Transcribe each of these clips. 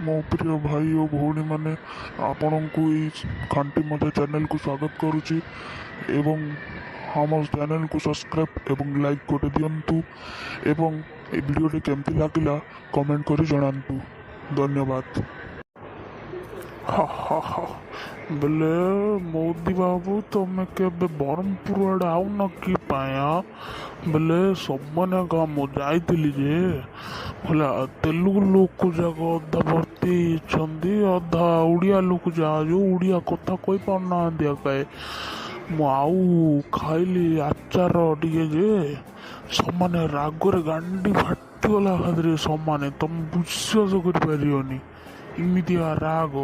ମୋ ପ୍ରିୟ ଭାଇ ଓ ଭଉଣୀମାନେ, ଆପଣଙ୍କୁ ଏଇ ଖାଣ୍ଟି ମଜା ଚ୍ୟାନେଲକୁ ସ୍ୱାଗତ କରୁଛି ଏବଂ ଆମ ଚ୍ୟାନେଲକୁ ସବସ୍କ୍ରାଇବ୍ ଏବଂ ଲାଇକ୍ ଗୋଟେ ଦିଅନ୍ତୁ ଏବଂ ଏ ଭିଡ଼ିଓଟି କେମିତି ଲାଗିଲା କମେଣ୍ଟ କରି ଜଣାନ୍ତୁ। ଧନ୍ୟବାଦ। ହା ହା ହା। ବେଲେ ମୋଦି ବାବୁ, ତମେ କେବେ ବ୍ରହ୍ମପୁର ଆଡ଼େ ଆଉନ କି ପାଇଁ? ବେଲେ ସବନେ ଗାଁ ମୁଁ ଯାଇଥିଲି ଯେ, ହେଲା ତେଲୁଗୁ ଲୋକ ଯାକ ଅଧା ଭର୍ତ୍ତି ହେଇଛନ୍ତି, ଅଧା ଓଡ଼ିଆ ଲୋକ ଯାହା ଯୋଉ ଓଡ଼ିଆ କଥା କହିପାରୁନାହାନ୍ତି ଏକାଏ। ମୁଁ ଆଉ ଖାଇଲି ଆଚାର ଟିକେ ଯେ ସମାନେ ରାଗରେ ଗାଣ୍ଡି ଫାଟିଗଲା ଏକାଥରେ ସମାନେ। ତମେ ବିଶ୍ୱାସ କରିପାରିବନି, ଏମିତିଆ ରାଗ।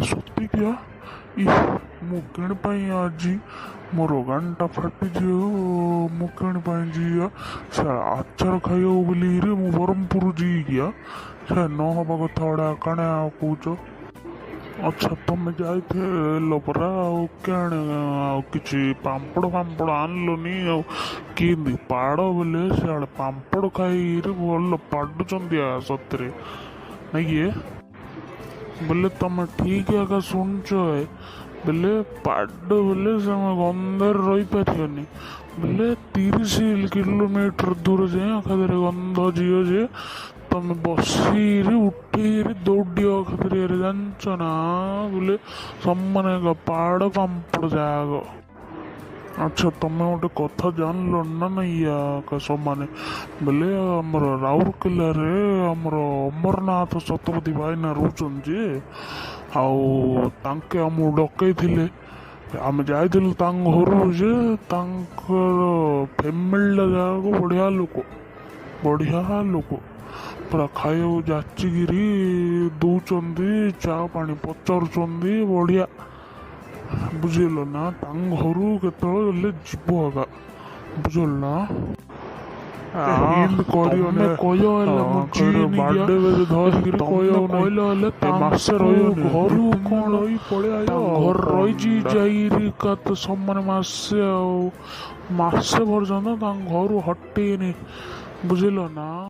ସତିକିଆ ଇ ମୁଁ କିଣ ପାଇଁ ଆଜି ମୋର ଗାଣ୍ଡିଟା ଫାଟିଯିବ। ମୁଁ କିଣ ପାଇଁ ଯିବା ସେ ଆଚାର ଖାଇବାକୁ ବୋଲିକିରି ମୁଁ ବ୍ରହ୍ମପୁର ଯିବିକିଆ? ସେ ନ ହବା କଥା ଗୁଡ଼ା କାଣା ଆଉ କହୁଛ? ଆଚ୍ଛା, ତମେ ଯାଇଥିଲ ପରା, ଆଉ କେଣେ ଆଉ କିଛି ପାମ୍ପଡ଼ ଫାମ୍ପଡ଼ ଆଣିଲନି ଆଉ କେମିତି ପାଡ଼? ବୋଲେ ସିଆଡ଼େ ପାମ୍ପଡ଼ ଖାଇକିରି ଭଲ ପାଡୁଛନ୍ତି ଆ ସତରେ ନାଇଁ କି? ବୋଲେ ତମେ ଠିକ ଏକା ଶୁଣୁଛ ଏ। ବୋଲେ ପାଡ଼ ବୋଲେ ସେ ଗନ୍ଧରେ ରହିପାରିବନି। ବୋଲେ 30 କିଲୋମିଟର ଦୂର ଯାଏଁ ଏକାଥରେ ଗନ୍ଧ ଯିବ ଯେ ତମେ ବସିକିରି ଉଠିକିରି ଦୌଡ଼ିବ ଏକାଥରେ, ଜାଣିଛ ନା? ବୋଲେ ସମାନେ ପାଡ଼ ପାମ୍ପଡ଼ ଯାକ। ଆଚ୍ଛା, ତମେ ଗୋଟେ କଥା ଜାଣିଲ ନା ନାଇଁ ୟା ସମାନେ? ବୋଲେ ଆମର ରାଉରକେଲାରେ ଆମର ଅମରନାଥ ଶତପଥୀ ଭାଇନା ରହୁଛନ୍ତି ଯେ, ଆଉ ତାଙ୍କେ ଆମକୁ ଡକେଇଥିଲେ। ଆମେ ଯାଇଥିଲୁ ତାଙ୍କ ଘରୁ ଯେ ତାଙ୍କର ଫ୍ୟାମିଲିଟା ଯାକ ବଢ଼ିଆ ଲୋକ, ବଢ଼ିଆ ଲୋକ ପୁରା। ଖାଇବାକୁ ଯାଚିକିରି ଦଉଛନ୍ତି, ଚା ପାଣି ପଚାରୁଛନ୍ତି, ବଢ଼ିଆ, ବୁଝିଲ ନା? ତାଙ୍କ ଘରୁ କେତେବେଳେ ଗଲେ ଯିବ ଏକା, ବୁଝିଲ ନା? ତମେ କହିଲ ହେଲେ ମୁଁ ଯିବିନି। ଧରିକିରି ତମେ କହିଲ ହେଲେ ମାସେ ରହିବନି, ଘରୁ କଣ ରହି ପଳେଇ ଆଇବ। ଘରେ ରହିଛି ଯାଇକିରି ତ ସମାନ ମାସେ, ଆଉ ମାସେ ପର୍ଯ୍ୟନ୍ତ ତାଙ୍କ ଘରୁ ହଟେଇନି, ବୁଝିଲ ନା?